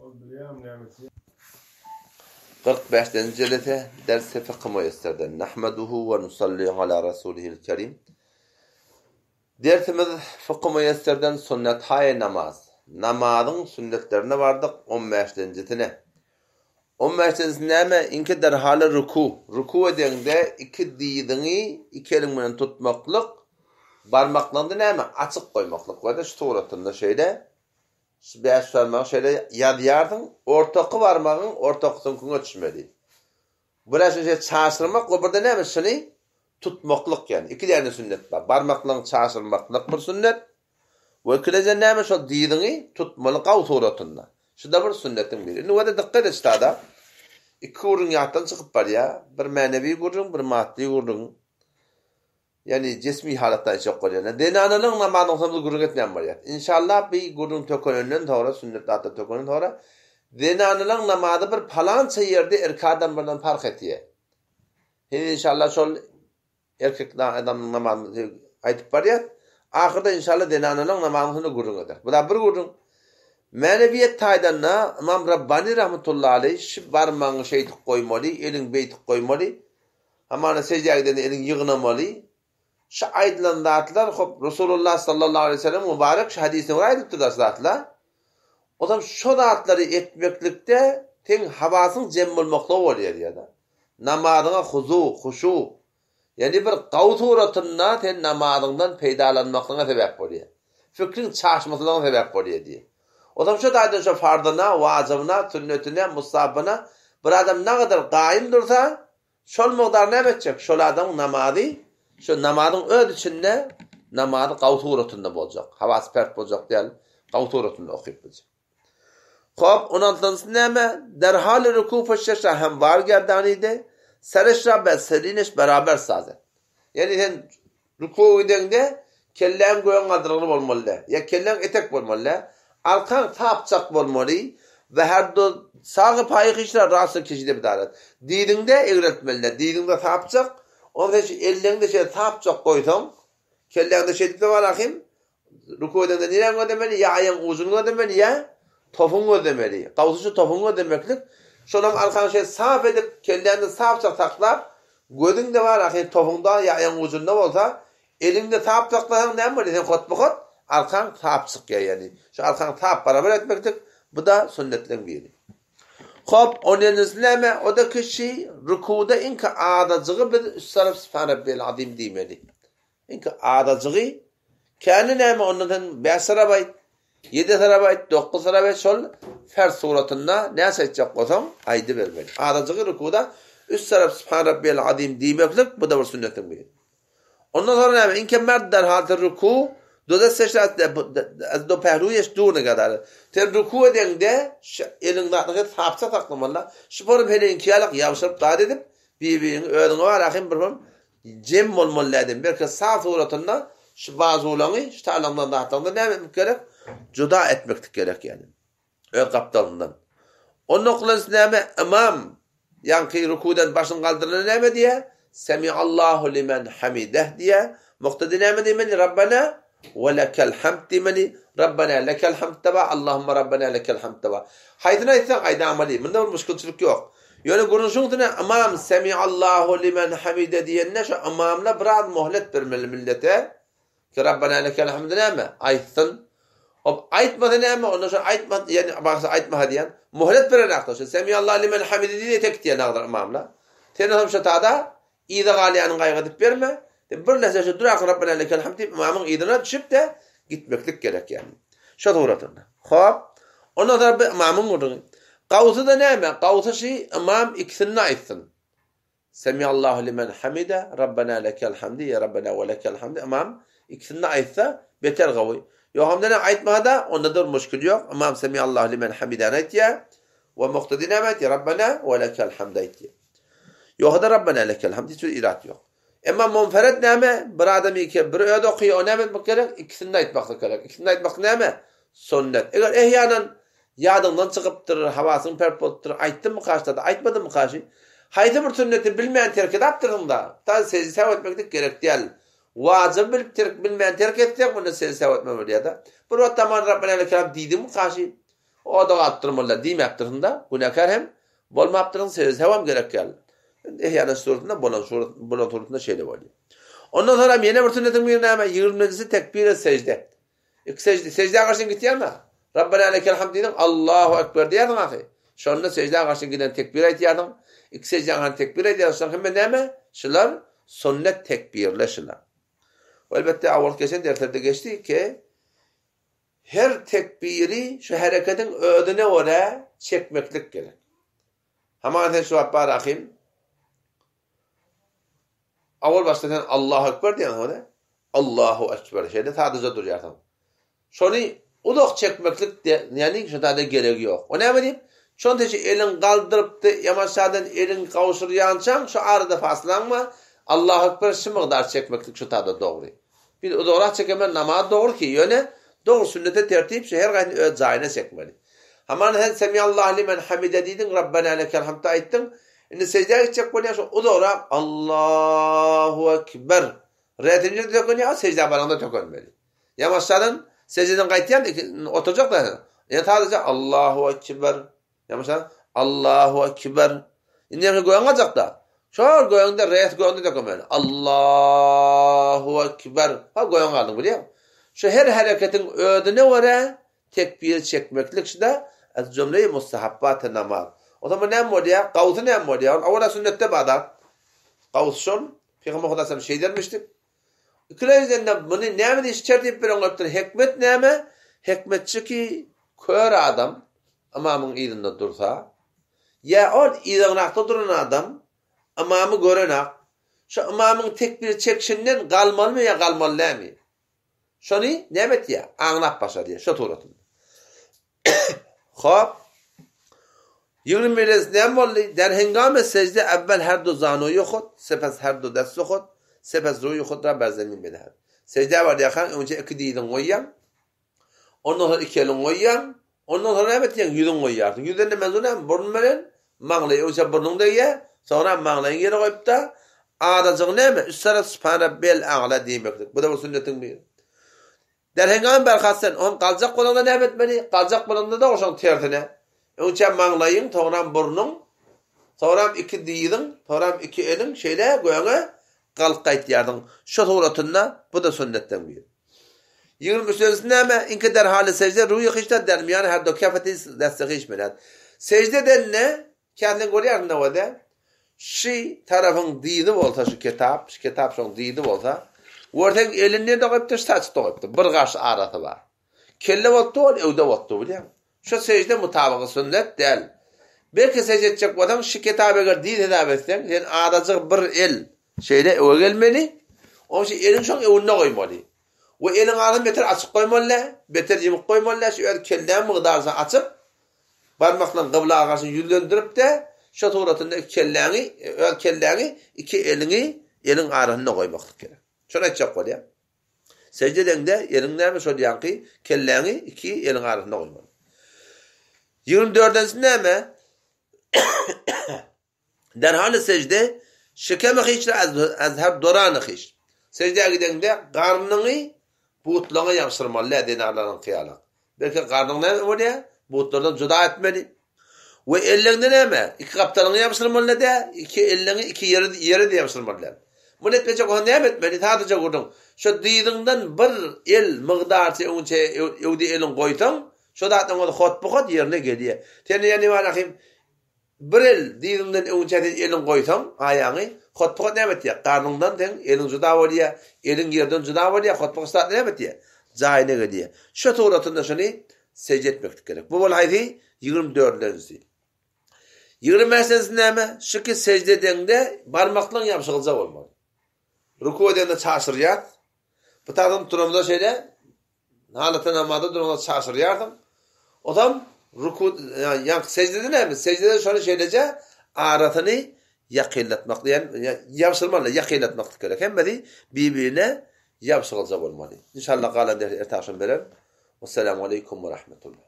Ol bilýärmi näme etýän? 45-nji jelese Dersi Fykhy Muýesserden Nahmaduhu we nusalli ala rasulihil kerim Dersimiz Fykhy Muýesserden Sünnethaýy namaz Namazyň sünnetlerine bardyk on bäşlenjisine On bäşlenjisi näme? Inki derhaly ruku Ruku edeňde iki dyzyňy iki eliň bilen tutmaklyk barmaklaryňy näme? Açyk goýmaklyk we-de şu suratynda şeýle Şu bäş barmagy şeýle ýazýarsyň, ortaky barmagyň ortaky süňküňe düşmeli. Birä şuny şeýle çaşyrmak we birde näme şuny tutmaklyk ýagny iki däne sünnet bar. Barmaklaryňy çaşyrmaklyk bir sünnet we ikilejen näme şol dyzyňy tutmaly gaw suratynda. Şu-da bir sünnetiň biri. Indi wada dykgat et ştada. Iki gürrüň ýatdan çykyp barýar. Bir mänewi gürrüň, bir maddy gürrüň. Ýagny jesmi halatda aýtjak bolýan. Zenanalaryň namazyny okasam biz gürrüň etmän bolýar. Inşallah bi gürrüň tökenenden soňra, sünnet zatlar tökenenden soňra zenanalaryň namazy bir palança ýerde erkek adamlardan parh etýär. Heniz inşallah şol erkek adamyň namazyny aýdyp barýas. Ahyrda inşallah zenanalaryň namazyny hakynda gürrüň eder. Bu da bir gürrüň. Mänewiýet taýdan-da Ymam Rabbani rahmetullahi aleýh şu barmagyňy şeýdip goýmaly, eliňi beýdip goýmaly. Hamana seždä gidende eliňi ýygnamaly. Şu aýdylan zatlar hop Resulullah sallallahu aleýhi we sellem mübarek şu hadysine görä aýdylypdyr da şu zatlar. Ozam şo zatlary etmeklikde seň hawasyň jem bolmaklygy bolýar diýýär-de. Namazyňa huzu, huşu, ýagny bir gawy suratynda sen namazyňdan peýdalanmaklygyňa sebäp bolýar. Fikriň çaşmasylygyna sebäp bolýar diýýär. Ozam şo taýdan şo farzyna, wajybyna, sünnetine, mustahabyna bir adam nagadar gaýym dursa, Şol mugdar näme etjek? Şol adamyň namazy, şo namazyň öz içinde namazy gawy suratynda boljak. Hawasy pert boljak däl, gawy suratynda okyp biljek. Hop, on altynjysy näme? Derhal ruku fışşeşa hem war gerdanide, sereşra be serineş beraber saze. Ýagny sen Rukuwa gideňde kelläň göge galdyrygly bolmaly däl. Ýa kelläň etek bolmaly däl. Arkaň sapjak bolmaly we her do sagy paýy hyşra rasa keşide bidaret. Dyzyňda egreltmeli däl. Dyzyňda sapjak, onda sen şu elleňde şeýle sapjak goýsaň, kelläňde şeýdip-de bar ahym, Ruku edende niräni gözlemeli? Ýa aýagyň ujuny gözlemeli, ýa topuňy gözlemeli. Gowusy şu topuňy gözlemeklik. Şonam arkaňy şeýle sap edip, kelläňde sapjak saklap, gözüň-de bar ahyry topuňda ýa aýagyň ujunda bolsa, eliňde sap saklasaň näme bolýar? Sen hotba-hot arkaň sap çykýar ýagny. Şu arkaňy sap barabar etmeklik, bu-da sünnetleň biri. Hop, on ýedinjisi näme? O-da kişi rukuda iňki azajygy biz üç tarap Sübhan Rabbiyel Azim diýmeli. Iňki azajygy käni näme ondan sen bäş sarap aýt, ýedi sarap aýt, dokuz sarap aýt şol ferz suratynda näçe aýtjak bolsaň aýdybermeli. Azajygy rukuda üç sarap Subhan Rabbiyel Azim diýmeklik bu-da bir sünnetiň biri. Ondan soňra näme iňki merd derhal ruku do desteş az do pehluyeş dur negadar. Sen ruku edeňde şu eliň zadyny sapça saklamaly. Şu forum heleýiňki ýalak ýabşyryp zat edip bir-biriňi özüňe bar ahym bir forum Jem bolmaly dädem. Belki sag suratynda şu bazulaňy, şu talaňdan zatlaňdan näme etmek gerek? Juda etmeklik gerek ýagny. Öz gapdalyndan. Onda okulanys näme? Ymam ýaňky rukudan başyny galdyranda näme diýýär? Semiallahu limen hamideh diýýär. Muktedi näme diýmeli? Rabbana we lekel hamd diýmeli. Rabbana lekel hamd da bar, Allahumma rabbana lekel hamd da bar. Haýsyny aýtsaň aýdamaly. Munda bir muşkilçilik ýok. Ýöne gürrüňşiň üstüne ymam Semiallahu limen hamide diýende şu ymamla biraz mohlet bermeli millete ki Rabbana lekel hamd näme? Aýtsyn. Hop aýtmasa näme? Onda şu aýtma ýani bagşy aýtmasa diýen. Mohlet berenakda şu Semiallahu limen hamide diýdi tek diýen agdyr ymamla. Sen hem şu tada yza galýanyň gaýgy edip berme. Bir näse şu durak Rabbana lekel hamd diýip ymamyň yzyna düşüp-de gitmeklik gerek ýani. Şo suratynda. Hop. Ondan soň bir ymamyň gürrüňi. Gawsy-da näme? Gawsy şi ymam ikisini-de aýtsyn. Semiallahu limen hamide, Rabbena lekel hamdi, ýa Rabbena we lekel hamdi ymam ikisini-de aýtsa beter gawy. Ýogamda näme aýtmasa-da onda-da bir muşkil ýok. Ymam Semiallahu limen hamidäni aýtýar we muktedi näme aýtýar? Rabbena we lekel hamdi aýtýar. Ýogsa-da Rabbena lekel hamd hiç bir irat ýok. Emma munfered näme? Bir adam iki, bir özi okyýar, o näme etmek gerek? Ikisini-de aýtmaklyk gerek. Ikisini-de aýtmak näme? Sünnet. Eger ehýanan ýadyňdan çykypdyr, hawasyň pert bolupdyr, aýtdymmy kaşda-da, aýtmadymmy kaşy? Haýsy bir sünneti bilmän terk edapdyrsyň-da, ta sejde säw etmeklik gerek däl. Wajyby bilip terk, bilmän terk etseň, onda sejde säw etmeli bolýar-da. Bir wagt aman Rabbena lekel hamd diýdiňmi kaşy? Oda galyp durmalylar diýmäpdirsiň-de, günäkär hem bolmapdyrsyň, sežde-sehwem gerek däl. Ehýanan suratynda bolan bolan suratynda şeýle bolýar. Ondan soňram ýene bir sünnetiň biri näme? Ýigriminjisi tekbir-i sejde. Iki sejde, sejdä garşy gitýäň-ä. Rabbena lekel hamd diýdiň, Allahu ekber diýýärsiň ahy. Şonda sejdä garşy giden tekbir aýtýarsyň. Iki sejdäň arasynda tekbir aýdýarsyň. Şolaryň hemme näme? Şular sünnet tekbirler şular. Elbetde awal geçen derslerde geçdi ki, her tekbiri şu hereketiň özüne görä çekmeklik gerek. Hamana sen şu wagt bar ahym. Awal başda sen Allahu Ekber diýýäň hone. Allahu Ekber şeýle sadaja durýarsyň. Şony uzak çekmeklik de, ýani şu taýda geregi ýok. O näme diýip? Şony teşi eliň galdyrypdy, ýamaşadan eliň gowşurýançaň şu arada faslaňma Allahu Ekber şu mygdar çekmeklik şu taýda dogry. Bir uzagrak çekemen namaz dogry ki, ýöne dogry sünnete tertip şu her gaýsyny öz jaýyna çekmeli. Hamana sen Semiallahu limen hamide diýdiň, Rabbena lekel hamd aýtdyň. Indi sejdä gitjek bolýaň şu uzagrak Allahu ekber. Reti nirde tökenýär? Sejdä baraňda tökenmeli. Ýamaşjadan sejdeden gaýtýan oturjak da. Ýa sadece Allahu ekber. Ýamaşa Allahu ekber. Indi ýa göň aljakda. Şol göňde res göňde tökemeli. Allahu ekber. Ha göň aldyň bilýäň. Şu her hereketiň özüne görä tekbir çekmeklik şuda az jümle mustahabbat namaz. O zaman näme bolýar? Gawsy näme bolýar? Ol awala sünnetde bar. Gaws şol. Pygamber Hudaý şeýdermişdik. Ikilenjiden muny näme diýiş tertip bilen goýupdyr? Hikmet näme? Hikmetçi ki, kör adam ymamyň yzynda dursa, ýa ol yzaňrakda duran adam ymamy görenak, şo ymamyň tekbir çekişinden galmalymy ýa galmaly dälmi? Şony näme etýär? Aňlap başarýar şo suratynda. Hop. 21 näme boldy? Der hengame secde evvel her du zanuýy hud, sepes her du desti hud, sepes ruýy hud ra ber zemin bedehad. Secde barýarkaň öňçe iki dyzyňy goýýaň. Ondan soň iki eliňi goýýaň. Ondan soň näme etýäň? Ýüzüňi goýýarsyň. Ýüzden näme soň näme? Burun bilen maňlaý. Öňçe burnuň degýär, soňra maňlaýyňy ýere goýup-da, azajygy näme? Üç tarap Subhan Rabbiyel A'la diýmeklik. Bu da bir sünnetiň biri. Derheňňam berhat sen, on galjak bolanda näme etmeli? Galjak bolanda-da oşoň tersine. Öňçä maňlaýyň, soňram burnuň, soňram iki dyzyň, soňram iki eliň şeýle göňe galyp gaýtýarsyň. Şo suratynda bu-da sünnetden biri. Ýigrimi üçünjisi näme? Inki derhaly sejde ruýy hyşda dermiýany her do kefeti desti hyş menat. Sejde edende Käsini görýärsiň nowada, şy tarapyň dyzy bolsa şu kitap, şu kitap şoň dyzy bolsa, görseň elini nirde goýupdyr, şu saçda goýupdyr. Bir gaş arasy bar. Kelle bolupdy ol, öwde bolupdy bilýäň. Şu sejde mutabygy sünnet däl. Belki sejde etjek bolsaň, şu kitaby eger dyz hesap etseň, sen azajyk bir el şeýle öwe gelmeli. Oň üçin eliňi şoň öwünde goýmaly. We eliň arasyny beter açyk goýmaly däl, beter ýumuk goýmaly däl, şu öz kelläň mygdaryny açyp, Barmaklaryňy gybla garşy ýüzlendirip-de, şo suratynda iki kelläňi, öz kelläňi iki eliňi eliň arasynda goýmaklyk gerek. Şony aýtjak bolýar. Sežde edeňde eliň näme şol ýaňky kelläňi iki eliň arasynda goýmaly. Ýigrimi dördünjisi näme? Derhal sejde şikemi hiç az her dorany hiç. Sejdä gideňde garnyňy butlaňa ýabşyrmaly däl zenanlaryňky ýaly. Belki garnyň näme bolýar? Butlardan juda etmeli. We elleňde näme? Iki gapdalyňy ýabşyrmaly däl, iki elleňi iki ýere ýere de ýabşyrmaly däl. Muny etmejek bolsaň näme etmeli? Sadaja gürrüň. Şo dyzyňdan bir el mygdarça öňçe öwde eliň goýsaň, şo zatlaryň özi hotba-hot ýerine gelýär. Sen ýa näme Bir el dyzyňdan öňünçä sen eliňi goýsaň, aýagyňy, hotpygat näme etýär? Garnyňdan seň eliň juda bolýar, eliň ýerden juda bolýar, hotpygat zat näme etýär? Jaýyna gelýär. Şo suratynda şuny sežde etmeklik gerek. Bu bol haýsy? Ýigrimi dördünjisi. Ýigrimi bäşinjisi näme? Şu ki sežde edeňde barmaklaryň ýabşygylja bolmaly. Ruku edende çaşyrýas. Bu tarapdan turamda şeýle Halatda namazda duranda çaşyrýarsyň. Ozam ruku ýa seždede näme? Seždede şony şeýleje arasyny ýakynlatmak diýen ýabşyrmaly, ýakynlatmak gerek. Hemmesi bir-birine ýabşyrylja bolmaly. Inşallah galan dersi erte agşam bererin. Wessalamu aleýkum we rahmetullah.